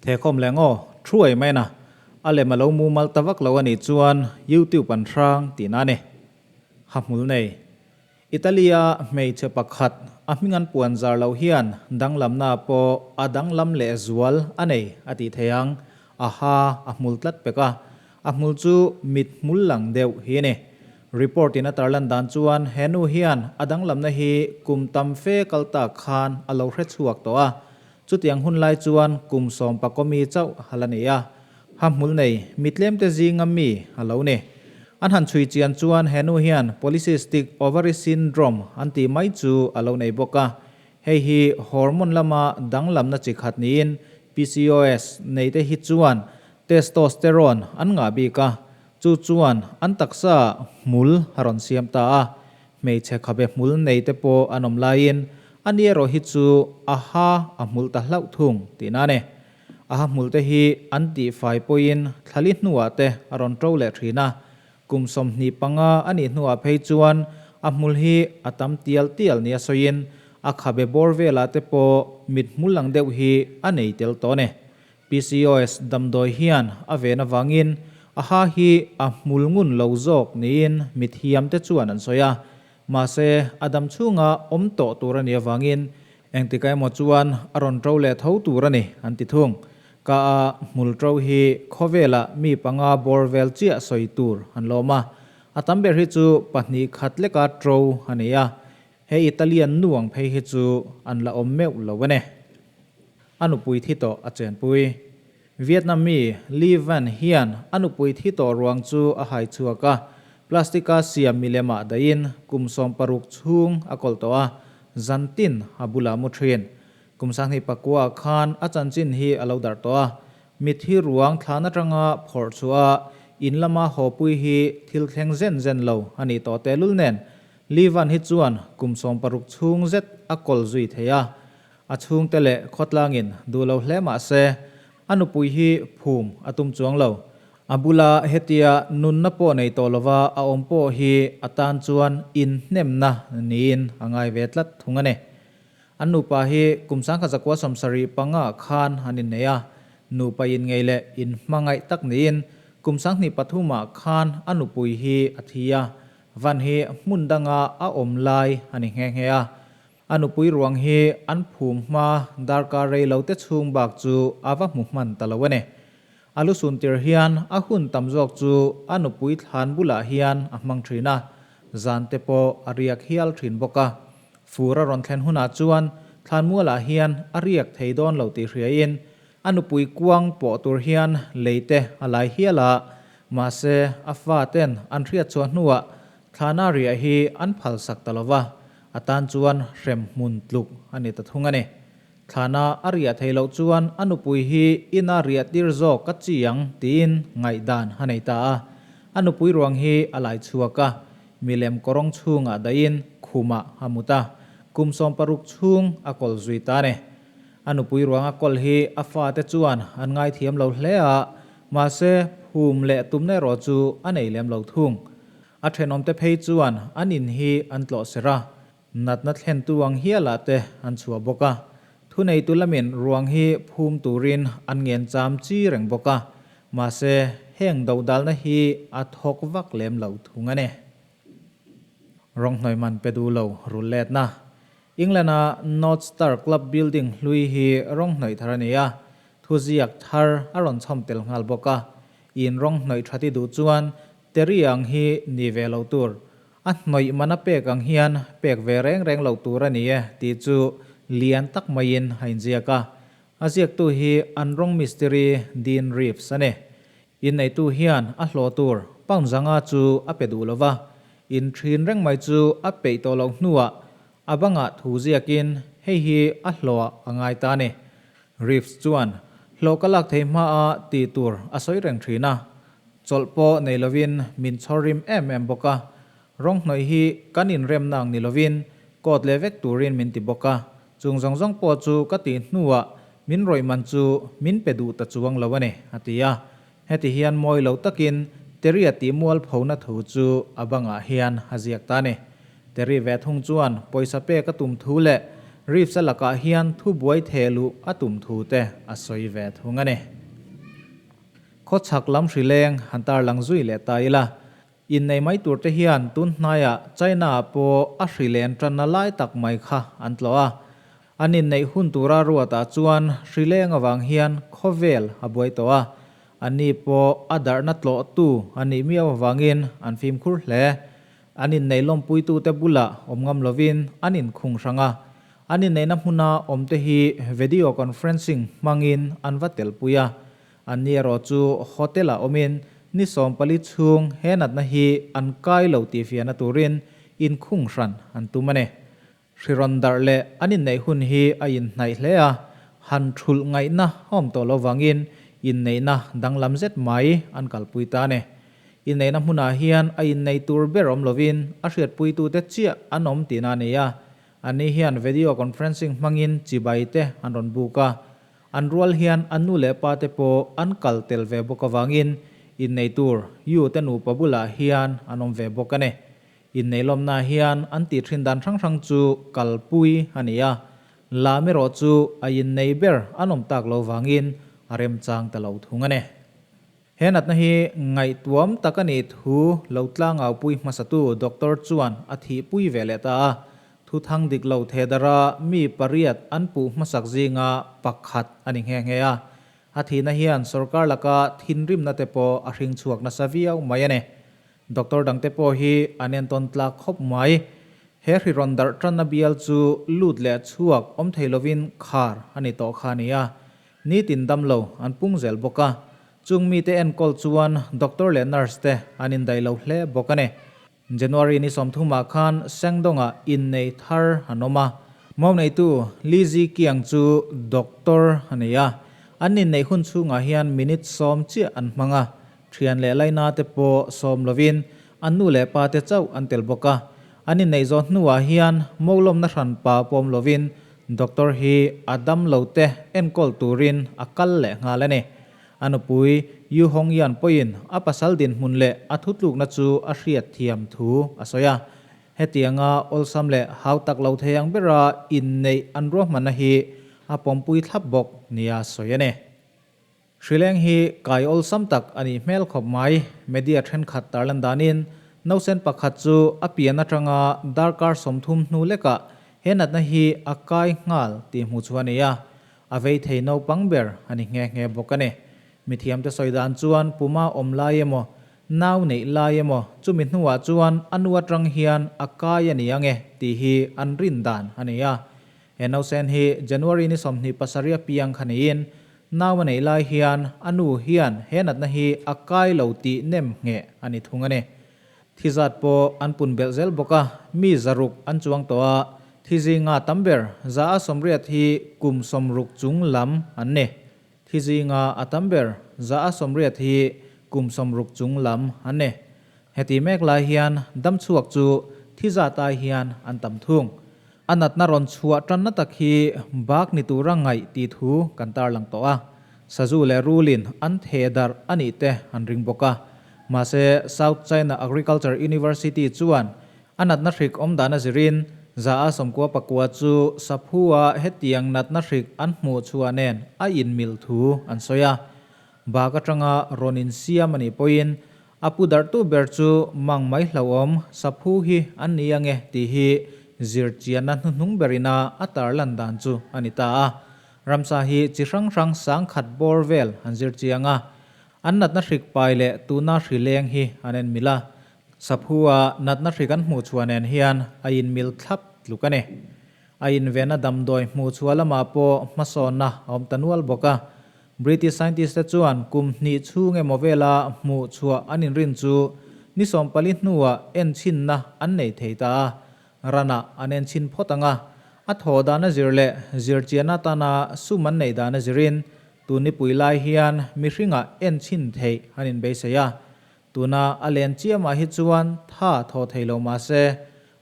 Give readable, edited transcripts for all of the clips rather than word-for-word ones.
Thekhawm leh ngaw thuai mai na, a lem a lo mumal ta vak lo a nih chuan YouTube an hrang tihna a ni. Ha hmul nei. Italy-a hmeichhe pakhat a hming an puan zar loh hian danglamna pawh a danglam leh zual a nei a tih thei ang. A ha a hmul tlat pek a, a hmul chu mit hmul lang deuh hi a ni. Report in a tarlan dan chuan he nu hian a danglamna hi kum tam fe kal tak khan a lo hre chhuak tawh a, Chutiang hun lai chuan kum sawmpakaw mi chauh a la ni a, ha hmul nei mi tlemte zinga mi a lo ni. An han chhui chian chuan he nu hian polycystic ovary syndrome an tih mai chu a lo nei bawk a, hei hi hormone lama danglamna chi khat niin PCOS neite hi chuan testosterone an ngah bik a, chu chuan an taksa hmul a rawn siam ta a, Hmeichhe khabe hmul nei te pawh an awm laiin a ni erawh hi chu a ha a hmul ta hlauh thung tihna a ni. A ha hmul te hi an tihfai pawhin thlali hnuah te a rawn ṭo leh ṭhin a, kum 25 a nih hnuah phei chuan a hmul hi a tam tial tial nia sawiin a khabe bawr velah te pawh mit hmul ang deuh hi a nei tel tawh a ni. PCOS damdawi hian a ven avangin a ha hi a hmul ngun lo zawk niin mithiam te chuan an sawi a. Mahse, a dam chhunga awm tawh tur a nih avangin engtika emaw chuan a rawn ṭo leh tho tur a ni an ti thung. Ka a hmul ṭo hi khawvelah mi panga bawr vel chiah sawi tur an lawm a. A tam ber hi chu pahnih khat leka ṭo a ni a. He Italian nu ang phei hi chu an la awm meuh lo a ni. A nupui thi tawh a chenpui. Vietnam mi Lee Van hian a nupui thi tawh ruang chu a hai chhuak a, plastic-a siam milemah dahin kum 16 chhung a kawlh tawh a, zantin a bulah mu thin. Kum 2009 ah khan a chanchin hi a lo darh tawh a, mitthi ruang thlan atanga phawrh chhuah a, in lama hawpui hi thil thleng zen zen lo a nih tawh tehlul nen, Lee Van hi chuan kum 16 chhung zet a kawl zui thei a, A chhungte leh khawtlangin duh lo hle mah se, a nupui hi phum a tum chuang lo. A bula hetia nunna pawh nei tawh lova a awm pawh hi a tan chuan inhnemna niin a ngai ve tlat thung a ni. An nupa hi kum 1975 khan an innei a, nupa inngei leh inhmangaih tak niin kum 2003 ah khan a nupui hi a thi a, van hi hmun danga a awm lai a ni nghe nghe a. A nupui ruang hi an phum hma darkar rei lo te chhung bak chu a va hmu hman ta lo a ni. A lu sun tir hian a hun tam zawk chu a nupui thlan bulah hian a hmang thin a, zan te pawh a riak hial thin bawk a. Fur a rawn thlen hunah chuan thlan mualah hian a riak thei dawn lo tih hriain a nupui kuang pawh tur hian lei te a lai hial a, mahse a fa ten an hriat chhuah hnuah thlana riah hi an phalsak ta lo va. A tan chuan hrem hmun tluk a ni ta thung a ni. Thlana a riah theih loh chuan a nupui hi ina riah tir zawk ka chi ang tiin ngaihdan a nei ta a. A nupui ruang hi a lai chhuak a, milem kawrawng chhungah dahin khumah a mut a, kum 16 chhung a kawl zui ta a ni. A nupui ruang a kawl hi a fate chuan an ngaithiam lo hle a, mahse phum leh tumna erawh chu a nei lem lo thung. A thenawmte phei chuan an in hi an tlawh serh a, natna thlentu ang hialah te an chhuah bawk a. Thuneitu lamin ruang hi phum turin an ngen cham chi reng bawk a, mahse heng dodalna hi a thawk vak lem lo thung a ni. Rawng hnuaiman pe duh lo rul letna. England-a North Star Club building hlui hi rawng hnawih thar a ni a, thuziak thar a rawn chhawm tel nghal bawk a. In rawng hnawih that i duh chuan Terry ang hi ni ve lo tur. A hnawih mana pek ang hian pek ve reng reng lo tur a ni e tih chu lian tak maiin a inziak a. A ziaktu hi an rawng mistiri Dean Reeves a ni. Inneitu hian a hlawh tur pound zanga chu a pe duh lo va, in thin reng mai chu a peih tawh loh hnuah a bangah thu ziakin hei hi a hlawhah a ngai ta a ni. Reeves chuan hlawh ka lak thei hmaa tih tur a sawi reng thin a, Chawlh pawh nei lovin min chhawr rim em em bawk a, rawng hnawih hi kan inremna ang ni lovin kawt leh vek turin min ti bawk a, chung zawng zawng pawh chu ka tih hnuah min rawih man chu min pe duh ta chuang lo a ni, a ti a. Heti hian mawi lo takin Terry-a tih mualphona thu chu a bangah hian a ziak ta a ni. Terry ve thung chuan pawisa pek a tum thu leh Reeves-a lakah hian thubuai theh luh a tum thu te a sawi ve thung a ni. Khawchhak lam hrileng han tarlang zui leh ta ila, innei mai tur te hian tun hnaiah China-ah pawh a hrilen tanna lai tak mai kha an tlawh a. An inneih hun tura ruatah chuan hrileng avang hian khawvel a buai tawh a, anni pawh a darhna tlawhtu a nih miau avangin an fimkhur hle. An inneih lawmpuitute bulah awm ngam lovin an inkhung hrang a, an inneihna hmuna awmte hi video conferencing hmangin an va telpui a. Anni erawh chu hotel-ah awmin ni 14 chhung he natna hi an kai lo tih fiahna turin inkhung hran an tum a ni. Hri rawn darh leh an inneih hun hi a inhnaih hle a, han thulh ngaihna a awm tawh lo vangin inneihna danglam zet mai an kalpui ta a ni. Inneihna hmunah hian a innei tur ber awm lovin a hriatpuitute chiah an awm tihna a ni a, anni hian video conferencing hmangin chibai te an rawn buk a, An rual hian an nu leh pa te pawh an kal tel ve bawk avangin innei tur Yu te nupa bulah hian an awm ve bawk a ni. Innei lawmna hian an tih thin dan hrang hrang chu kalpui a ni a, lam erawh chu a innei ber an awm tak lo vangin a remchang ta lo thung a ni. He natna hi ngaihtuam tak a nih thu lo tlangaupui hmasatu doctor chuan a thihpui ve leh ta a, thuthang dik lo thedara mi pariat an puh hmasak zinga pakhat a ni nghe nghe a. A thihna hian sorkar laka thinrimna te pawh a hring chhuak nasa viau mai a ni. Doctor dangte pawh hi an entawn tlak khawp mai. He hri rawn darh tanna bial chu lut leh chhuak awm thei lovin khar a ni tawh kha a ni a. Nitin damlo an pung zel bawk a, chung mite enkawl chuan doctor leh nurse te an indaih lo hle bawk a ni. January ni 30 ah khan Sangdong-ah innei thar an awm a, Mauneitu Li Zi Kiang chu doctor a ni a, an inneih hun chhungah hian minute 10 chiah an hmang a, thian leh laina te pawh sawm lovin an nu leh pa te chauh an tel bawk a, an inneih zawh hnuah hian Maulawmna hranpa pawm lovin Doctor hi a dam lo te enkawl turin a kal leh nghal a ni. A nupui Yu Hong Yan pawhin a pasal dinhmun leh a thutlukna chu a hriat thiam thu a sawi a. Hetianga awlsam leh hau tak lo thei ang bera inneih an ruahmanna hi a pawmpui thlap bawk nia sawi a ni. Hrileng hi kai awlsam tak a nih hmel khawp mai. Media thenkhat tarlan danin nausen pakhat chu a pian atanga darkar 30 hnu lekah he natna hi a kai nghal tih hmuh chu a ni a, a vei thei naupang ber a ni nghe nghe bawk a ni. Mithiamte sawi dan chuan puma awm lai emaw, nau neih lai emaw chumi hnuah chuan a nu atang hian a kai a ni ang e tih hi an rin dan a ni a. He nausen hi January ni 27 a piang kha niin nau a neih lai hian a nu hian he natna hi a kai lo tih nem ngheh a ni thung a ni. Thi zat pawh an pun belh zel bawk a, mi 600 an chuang tawh a, thi zinga tam ber 180 hi kum 60 chung lam an ni. Thi zinga a tam ber 180 hi kum 60 chung lam an ni. Heti mek lai hian damchhuak chu thi zat ai hian an tam thung. A natna rawn chhuah tanna tak hi bak ni tura ngaih tih thu kan tarlang tawh a. Sazu leh rulin an theh darh a nih te an ring bawk a. Mahse, South China Agriculture University chuan a natna hrik awm dan a zirin 99% chu saphua hetiang natna hrik an hmuh chhuah nen a inmil thu an sawi a. Bak atanga rawn insiam a nih pawhin A pu darhtu ber chu mang mai hlauhawm saphu hi an ni ange tih hi zirchianna hnuhnung berina a tarlan dan chu a ni ta a. Ramsa hi chi hrang hrang 10,000 bawr vel an zirchiang a. An natna hrik pai leh tuna hri leng hi an en mil a. Saphu-a natna hrik an hmuh chhuah nen hian a inmil thlap tluk a ni. A invenna damdawi hmuh chhuah lamah pawh hmasawnna a awm ta nual bawk a. British scientist te chuan kum hnih chhung emaw vela hmuh chhuah an inrin chu ni 14 hnuah enchhinna an nei thei ta a, ranah an enchhin phawt ang a. A thaw dan a zir leh zirchian atana sum an neih dan a zirin tun nipui lai hian mihringah enchhin theih an inbeisei a. Tuna a len chiamah hi chuan tha thaw thei lo mah se,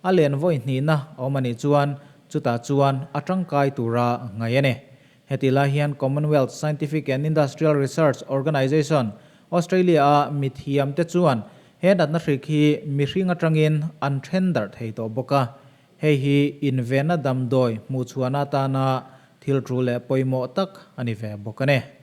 a len vawi hnihna a awm a nih chuan chutah chuan a tangkai tura ngaih a ni. Heti lai hian Commonwealth Scientific and Industrial Research Organisation, Australia-a mithiamte chuan he natna hrik hi mihring atangin an then darh thei tawh bawk a. Hei hi invenna damdawi hmuhchhuahna atana thil tul leh pawimawh tak a ni ve bawk a ni.